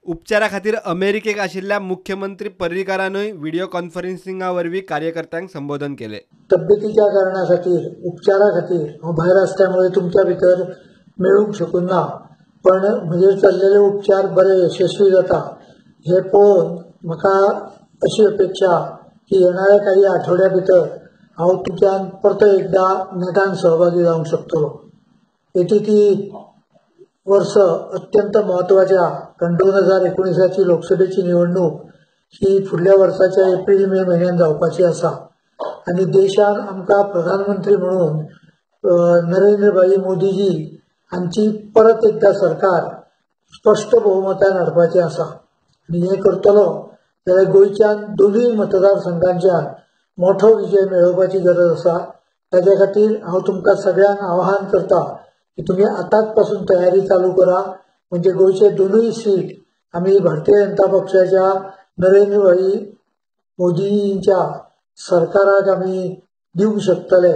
उपचारा खातीर अमेरिकेक आशिल्ल्या मुख्यमंत्री पर्रीकारानूय व्हिडिओ कॉन्फरन्सिंगा वरवीं कार्यकर्त्यांक संबोधन केले. तब्येतीच्या कारणा खातीर, उपचारा खातीर हांव भायर आसल्यामुळे तुमच्या भितर मेळूंक शकूं ना, पण म्हजेर चल्लेले उपचार बरे यशस्वी जाता हे पळोवन म्हाका अशी अपेक्षा की येणाऱ्या काही आठवड्या भितर हांव तुमच्यान परतो एकदा नेटान सहभागी जावंक शकतलो. येती ती वर्स अत्यंत म्हत्वाच्या, कारण 2019 लोकसभेची निवडणूक ही फुडल्या वर्साच्या एप्रील मे म्हयन्यान जावपाची आसा आनी देशान आमकां प्रधानमंत्री म्हणून नरेंद्रभाई मोदीजी हांची परत एकदा सरकार स्पश्ट बहुमतान हाडपाचें आसा. आनी हें करतलो जाल्यार गोंयच्यान दोनूय मतदारसंघांच्यान मोठो विजय मेळोवपाची गरज आसा. ताज्या खातीर हांव तुमकां सगळ्यांक आवाहन करता की तुमी आतांच पासून तयारी चालू करा, म्हणजे गोंयचे दोनूय सीट आमी भारतीय जनता पक्षाच्या नरेंद्रभाई मोदींच्या सरकाराक आमी दिवंक शकतले.